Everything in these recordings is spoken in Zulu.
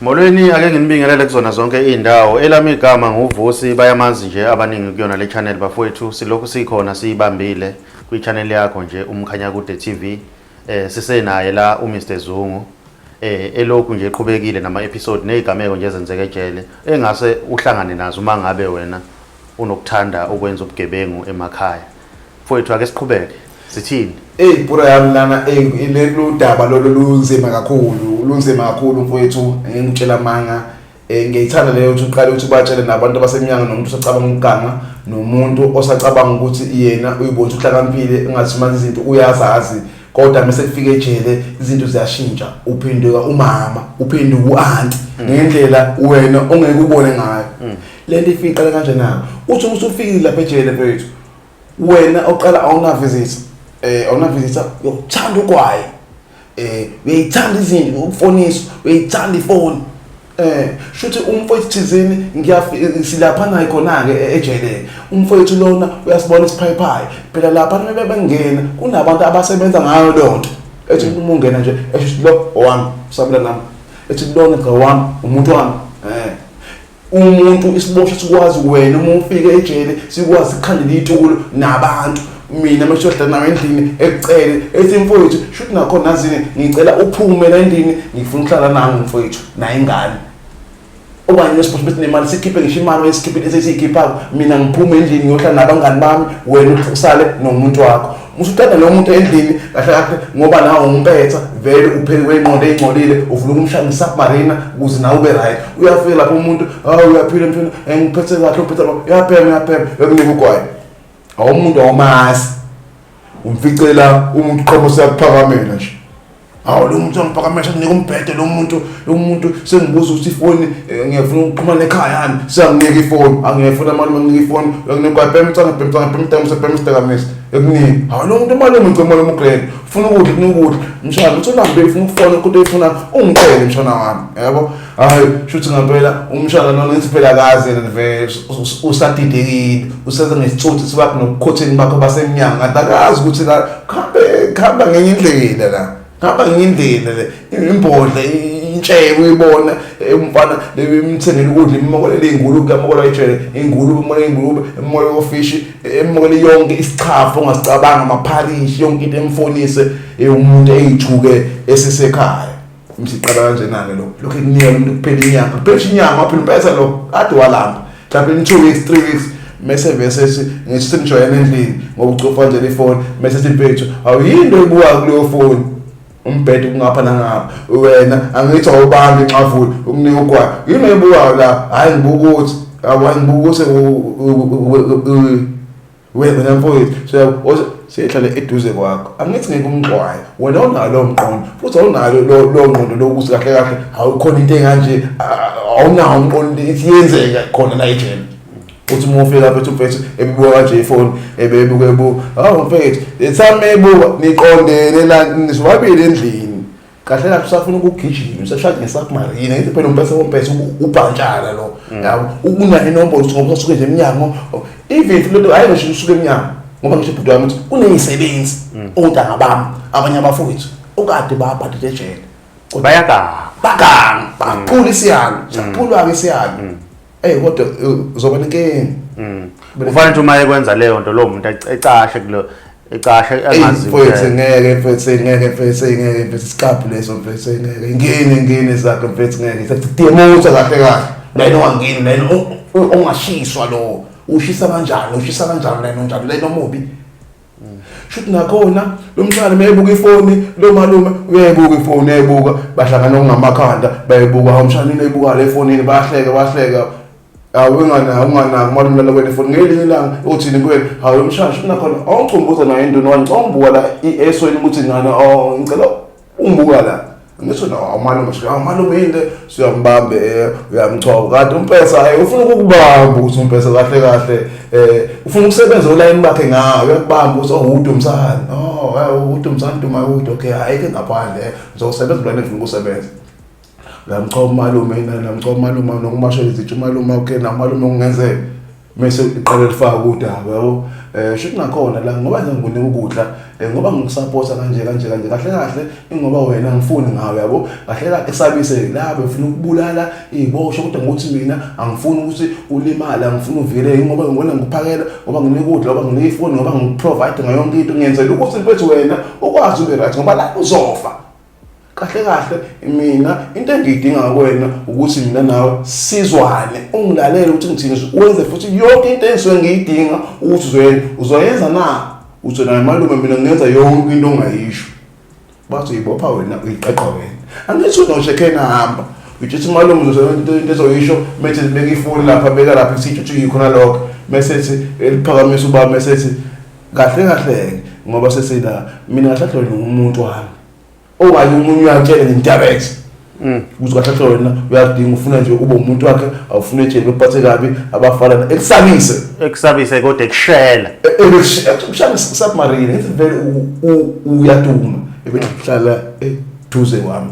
Molweni, ake nginibingelele kuzona zonke iy'ndawo. Elami igama nguVusi, bayamazi nje abaningi kuyona le channel bafowethu. Silokhu sikhona siyibambile kwi-channel yakho nje uMkhanyakude TV. Sisenaye la uMr Zungu. Elokhu nje eqhubekile nama episode nezigameko nje ezenzeka ejele engase uhlangane nazo uma ngabe wena unokuthanda ukwenza ubugebengu emakhaya. Mfowethu, ake siqhubeke. Sithini? Ey bura yami lana, ey, lolu daba lolu lunzima kakhulu, lunzima kakhulu mfowethu, ngikutshela manga. Ngiyayithanda leyo ukuthi uqale ukuthi ubatshele nabantu abasemnyango, nomuntu osacabanga ukuganga, nomuntu osacabanga ukuthi yena uyibona ukuthi uhlakaniphile, engathi manje izinto uyazazi, kodwa mase kufika ejele izinto ziyashintsha, uphenduka umama, uphenduka u-anti ngendlela wena ongeke ubone ngayo. Lento ifika iqala kanjena, uthi usufikile lapha ejele mfowethu, wena oqala awuna visit, awuna visitor, uyokuthanda ugwayi, uyayithanda izinto, ukufoniswa, uyayithanda ifoni, shuthi umfowethu thizeni silapha naye khona ke ejele. Umfowethu lona uyasibona isiphayiphayi phela lapha bebe bengena, kunabantu abasebenza ngayo lonto, ethi uma ungena nje esho lo owami, usabela nami, ethi lona cha wami, umuntu wami. Umuntu isiboshwa sikwazi wena uma ufika ejele sikwazi ukukhandela itulo nabantu. Mina uma siyohlala nawe endlini, ekucele ethi, "Mfowethu, shuthi nakhona nazini, ngicela uphume la endlini, ngifuna ukuhlala nami mfowethu naye ingane." Okanye nesiboshwa bethi nemali, sikhiphe ngisho imali esikhiphe esesiyikhiphayo, mina ngiphume endlini ngiyohlala nabangani bami, wena usale nomuntu wakho. Usuqeda lo muntu endlini kahle kahle, ngoba nawe umpetha vele upheke kwengqondo eyingcolile, ufuna ukumshaya nge-submarine ukuze nawe ube right. Uyafika lapho umuntu, "Hawu, uyaphila mfana? Ngiphethe kahle." Uphethe, uyabhema, uyabhema, uyakunika ugwayi. Awumuntu awumazi, umficela umuntu qhobo siyakuphakamela nje. Hawu, lo muntu angiphakamela, senginika umbhede lo muntu. Lo muntu sengibuza ukuthi ifoni, ngiyafuna ukuxhumana ekhaya yani, siyanginika ifoni, angiyafuna malume, nginika ifoni, uyakunika bhema insanga, bhema insanga, bhema insanga, bhema isidakamizwa, ekunika. Hawu, lo muntu malume, ngicela malume ugrand, ufuna ukudla, ufuna ukudla mshana, uthi ulambe, ufuna ukufona into oyifuna, ungicele mshana wami, yabo. Hayi, shuthi ngempela umshana lona ngithi phela akazi yena vele, usadidekile, useze ngesitsotsi sibakho nobukhotheni bakho basemnyango, kanti akazi ukuthi la kuhambe kuhamba ngenye indlela, la kuhamba ngenye indlela le imbodla intshebe uyibona. Umfana imthengela ukudla, immokolele iy'ngulube, kuyamokolwa ejele ingulube, imokole iy'ngulube, imokole ofishi, emokele yonke isichafo ongasicabanga, amaphalishi, yonke into, emfonise. Umuntu eyithuke esesekhaya. Msiqala kanjena-ke lo lokhu ekunika umuntu, kuphela inyanga, kuphela inyanga, waphela impesa lo kade walamba, mhlawumbe in 2 weeks, 3 weeks, mese vese ngithi senijwayele endlini ngoba ucofa nje ifoni, mese sithi, "Mfethu, awuyinto oyibuka kuleyo foni, umbhede kungapha nangapha, wena angithi awubambi inxavuli, ukunika ugwayi, yini oyibukayo la?" "Hhayi, ngibuka ukuthi, hayi, ngibuka ukuthi wena mfowethu so siyehlale eduze kwakho, angithi ngeke umxwaye, wena unalo lowo mqondo, futhi awunalo lo ngqondo lokuthi kahle kahle awukhona into enganje, awunawo umqondo ithi yenzeka khona la ejele." Uthi uma ufika mfethu, mfethu ebuka kanje ifoni, ebebuka ebuka, hawu mfethu, the time ebuka niqondene la nisobabili endlini, kahle kahle usafuna ukugijima, usashaya nge-submarine. Ngithi phela umpesa wompesa ubhantshana lo, yabo, unayo inombolo ukuthi ngoba usuke nje emnyango, even if lento hayi ngisho usuke emnyango, ngoba ngisho ibhuti wami ukuthi kuney'sebenzi, ontanga bami, abanye abafowethu okade babhadile ejele. Bayaganga. Baganga, baphula isiyalo, saphulwa-ke isiyalo. Eyi, kodwa uzoba nenkinga. Kufanele ukuthi uma ekwenza leyo nto lowo muntu ecashe kulo, ecashe engazi. Mfowethu, ngeke mfethu, ngeke mfethu, ngeke mfethu, isiqaphu leso mfethu, ngeke ngene ngene zakhe mfethu, ngeke sedemosa kahle kahle lena ongangeni lena ongashiswa lo, ushisa kanjani, ushisa kanjani lena onjalo lena omubi. Shuthi nakhona lo mshana mayebuka ifoni, lo malume uyayibuka ifoni, uyayibuka, bahlangana okungamakhanda, bayibuka, hawu mshana, into eyibuka le fonini, bahleka bahleka. Awu, unganaki, unganaki malume lana kwena ifoni. Ngelinye ilanga uthini kuwena? "Hawu lo mshana, shuthi nakhona awungicumbuza naye into nowani, ngicela ungibuka la esweni ukuthi ngana, oh, ngicela ungibuka la." Ngisho na awumalume, sho awumalume yini le, suyambambe, uyamchoba, kanti umpesa hayi ufuna ukukubamba ukuthi umpesa kahle kahle ufuna ukusebenza olayini bakhe ngawe, uyakubamba ukuthi, "Oh, uDumsani, oh, uDumsani Duma ude, okay, ayikho ngaphandle, ngizosebenza ulayini ngifuna ukusebenza." Uyamchoba umalume, yena uyamchoba umalume nokumashela izitsha umalume, okay, na umalume kungenzeka. Mese iqale lifaka udaba yabo, shuthi nakhona la ngoba nje ngikunika ukudla, ngoba ngikusupporta kanje kanje kanje, kahle kahle ingoba wena ngifuni ngawe yabo, kahle kahle esabise la befuna ukubulala iziboshwa, kodwa ngokuthi mina angifuni ukuthi ulimale, angifuni uvile, ngoba ngibona ngikuphakela, ngoba nginika ukudla, ngoba nginika ifoni, ngoba ngikuprovide ngayo yonke into, ngiyenzela ukuthi mfethu wena ukwazi ube right, ngoba la uzofa. Kahle kahle mina into engiyidinga kuwena ukuthi mina nawe sizwane, ungilalele ukuthi ngithini, wenze futhi yonke into engisuke ngiyidinga ukuthi uzoyenza. Uzoyenza na? Uthi naye malume mina ngenza yonke into ongayisho. Bathi uyibopha wena, uyiqeqa wena. Angithi unoshekhe nahamba. Uthi malume uzoyenza into ezoyisho, methi beka ifoni lapha, beka lapha isithi uthi yikhona lokho. Mese ethi eliphakamisa ubaba, mese ethi kahle kahle ngoba sesila mina kahle kahle wena umuntu wami. Okanye umunye uyatshela nge-direct ukuthi kahle kahle wena uyakudinga, ufuna nje ube umuntu wakhe, awufuna ejele bekuphathe kabi abafana, ekusabise. Ekusabise kodwa ekushela. Ekushaya submarine, ngithi vele uyaduma ebethi kuhlala eduze kwami,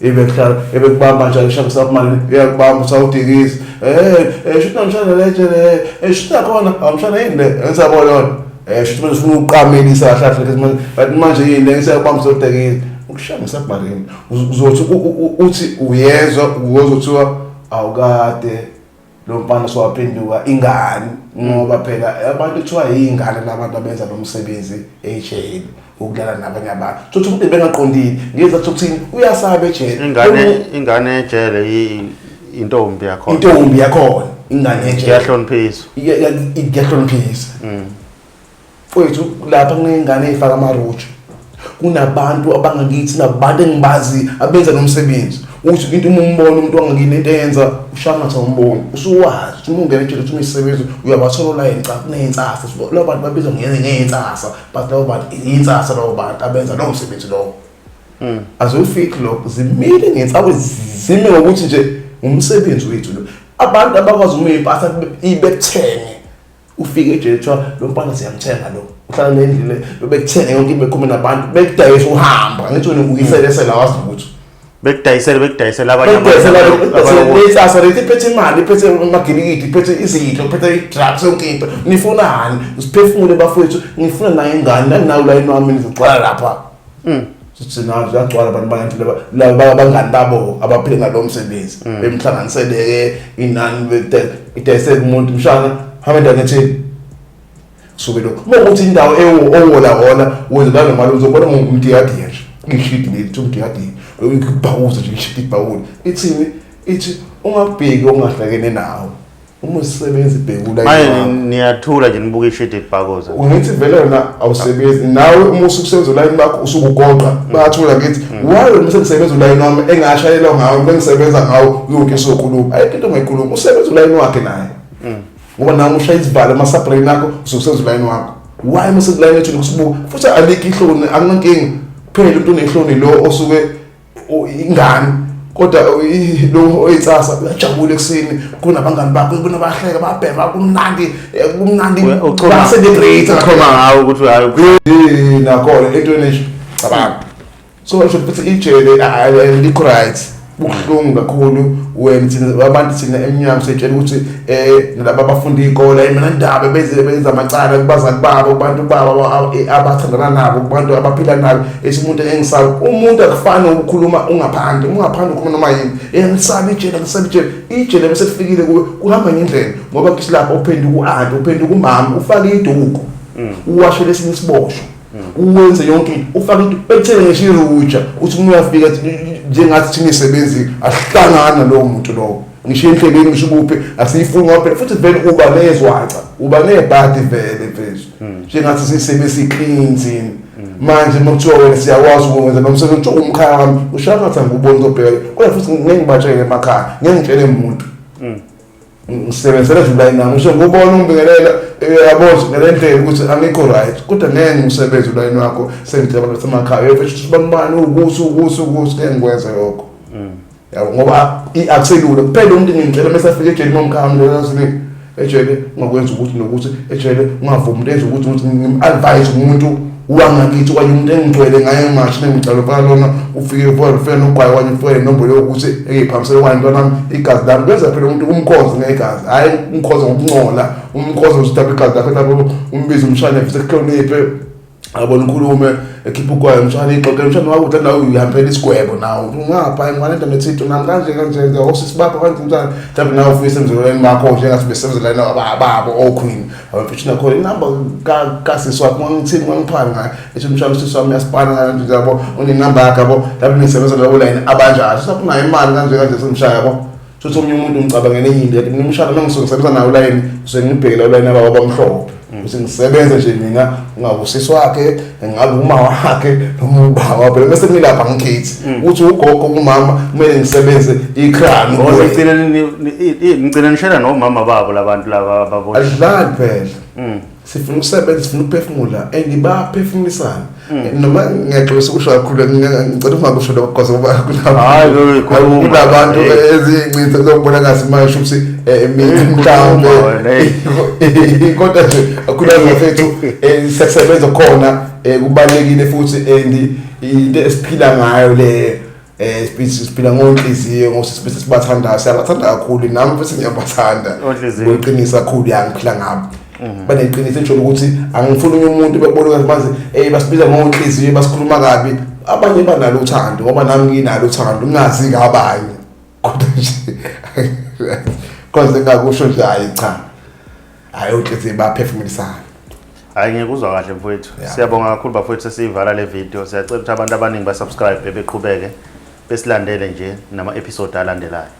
ebekuhlala ebekubamba njalo eshaya submarine, uyakubamba usawudikisa, shuthi namhlanje lejele, shuthi nakhona awumshana yini le engisabona yona, shuthi manje ufuna ukuqamelisa kahle kahle manje, but manje yini le ngisayakubamba usawudikisa ukushaya ngesubmarine. Uzothi uthi uyezwa uzothiwa awukade lo mfana sowaphenduka ingane, ngoba phela abantu kuthiwa yingane labantu abenza lo msebenzi ejele ukulala nabanye abantu, sothi umuntu bengaqondile ngezathu ukuthini uyasaba ejele. Ingane ejele intombi yakhona. Intombi yakhona ingane ejele. Iyahloniphisa. Iyahloniphisa. Mfowethu lapha kunengane eyifaka amaroja. Kunabantu abangakithi, nabantu engibazi abenza nomsebenzi. Uthi into uma umbona umuntu wangakini into eyenza ushaya ngathi awumboni. Usuwazi uma ungena ejele uthi umisebenzi uyabathola la enca kuney'nsasa. Labo bantu babizwa ngey'nsasa, but labo bantu iy'nsasa labo bantu abenza lowo msebenzi lowo. Azofiki lokho zimile ngensawo, zime ngokuthi nje umsebenzi wethu lo. Abantu abakwazi uma impahla ibekuthenge ufike ejele kuthiwa lo mfana siyamthenga lo, uhlala le ndlu le, bekuthenge yonke into, bekhulume nabantu, bekudayisa uhamba, ngithi wena uyiselesela wazi ukuthi Bekudayisele abanye. Bekudayisela lethi iphethe imali, iphethe amagilikidi, iphethe izinto, iphethe i-drugs, yonke into. Nifunani? Siphefumule bafowethu, ngifuna nayo ingane, nanginawo ulayini wami nizogcwala lapha. Sithi nazo ziyagcwala abantu bantu laba abangani babo abaphila ngalo msebenzi, bemhlanganisele-ke inani idayiseke umuntu mshana hambe endaweni ethile suke lokho. Uma ukuthi indawo owola hola wenza la nemali, uzobona ngomdiyadiya nje ishidi leli thi umdiyadiya ibhawuza nje ishidi ibhawule ithini, ithi ungabheki ongahlakene nawo, uma usebenza ibhekula. Manje niyathula nje nibuka ishidi libhakoza. Ngithi vele wena awusebenzi nawe, uma usukusebenza ulayini bakho usukugoqa bayathula. Ngithi why wena sengisebenza ulayini wami engashayelwa ngawo, bengisebenza ngawo yonke, isokhuluma ayikho into ongayikhuluma, usebenza ulayini wakhe naye, ngoba nawe ushaya izivalo ama-submarine akho, usukusebenza ulayini wakho. Why uma sekulayini ethu lokusibuka futhi alikho ihloni, akunankinga kuphela umuntu onehloni lo osuke ingane, kodwa lo oyitsasa uyajabula ekuseni kunabangani bakho, kunabahleka babhema, kumnandi, kumnandi, ba-celebrate. Uchoma ngawo ukuthi hayi. Nakhona entweni nje cabanga, so ngisho futhi ijele alikho right, buhlungu kakhulu wena. Thina abantu thina emnyango sitshela ukuthi nalaba abafunda iy'kole mina ndaba beze benza amacala kubazali babo, kubantu babo abathandana nabo, kubantu abaphila nabo, ethi umuntu engisaba umuntu akufani ukukhuluma ungaphandle, ungaphandle ukhuluma noma yini, ngisaba ijele, ngisaba ijele. Ijele bese kufikile kuwe kuhamba ngendlela, ngoba kuthi lapha uphenduka u-anti, uphenduka umama, ufake iduku, uwashele esinye isiboshwa, uwenze yonke into, ufake into bekuthele ngisho iruja, uthi uma uyafika njengathi thina isebenzi ahlangana lowo muntu lowo ngisho endleleni ngisho kuphi asiyifuni, ngoba phela futhi vele uba nezwaca, uba nebhadi vele mfethu, njengathi siyisebenzi clean thina. Manje uma kuthiwa wena siyakwazi ukwenza lo msebenzi, kuthiwa umkhaya wami ushaya ngathi angikuboni, ngizobheka kodwa futhi ngeke ngibatshele emakhaya, ngeke ngitshele muntu, ngisebenzela nje ulayini nami, ngisho ngubona ungibingelela yabo ngale ndlela ukuthi angikho right, kodwa ngeke ngisebenze ulayini wakho sengitshela abantu basemakhaya uyofethu ukuthi bani ukuthi ukuthi ukuthi ngeke ngikwenze lokho yabo, ngoba akuselula kuphela umuntu ngimtshela mase afika ejele nomkhaya wami ejele ungakwenza ukuthi nokuthi ejele ungavumi umuntu enze ukuthi ukuthi ngim-advise umuntu. Wangakithi okanye umuntu engigcwele ngaye ngimasho nengicela ufana lona ufike ufike nogwayi okanye ufike nenombolo yokuthi engiyiphamisele okanye ntwana igazi lami kwenza phela umuntu umkhoze ngegazi, hhayi umkhoze ngokuncola, umkhoze ukuthi mhlawumbe igazi lakho mhlawumbe umbize umshane futhi ekuhloniphe abona ukhulume ekhipha ugwayi umshane ixoxe umshane wakuthi nawe uyihambela isigwebo nawe ungapha ngwane nethito nami kanje kanje osisi bakho kanje mntana mhlawumbe nawe ufike emzelweni bakho njengathi besemzelweni babo oqueen abamfishini nakhona inamba kasisi wakho ngangithini ngangiphani ngayo ethi umshana usisi wami uyasipana kanje yabo unenamba yakhe yabo lapho nisebenza labo line abanjalo sakunayo imali kanje kanje semshaya yabo. Futhi omunye umuntu ngicabangele enye into mina umshana uma ngisuke ngisebenza nayo ulayini ngisuke ngibhekele ulayini ababa abamhlophe ukuthi ngisebenze nje mina ungabe usisi wakhe ngabe uma wakhe noma ubaba phela bese ngilapha ngikhethi ukuthi ugogo umama kumele ngisebenze ikhran. Ngicela nishela nomama babo labantu laba babona adlali phela. Sifuna ukusebenza, sifuna ukuphefumula and baphefumulisana. Noma ngiyaxolisa ukusho kakhulu, ngicela ungakusho lokho because ngoba kunabantu eziyincitha zokubona ngathi manje ukuthi mina mhlawumbe kodwa nje akhulazi bafethu, siyasebenza khona, kubalekile futhi and into esiphila ngayo le, siphila ngonhliziyo ngosisi sibathandayo, siyabathanda kakhulu, nami futhi ngiyabathanda. Kuyiqinisa kakhulu yangiphila ngabo. Baneqiniso nje ukuthi angifuni omunye umuntu bebona ukuthi manje basibiza ngonhliziyo basikhuluma kabi. Abanye banalo uthando ngoba nami nginalo uthando ngingazi ngabanye. Kodwa nje konze ngakusho nje hayi cha. Hayi unhliziyo baphefumulisana. Hayi ngikuzwa kahle mfowethu. Siyabonga kakhulu bafowethu, sesiyivala le video. Siyacela ukuthi abantu abaningi ba subscribe beqhubeke besilandele nje nama episode alandelayo.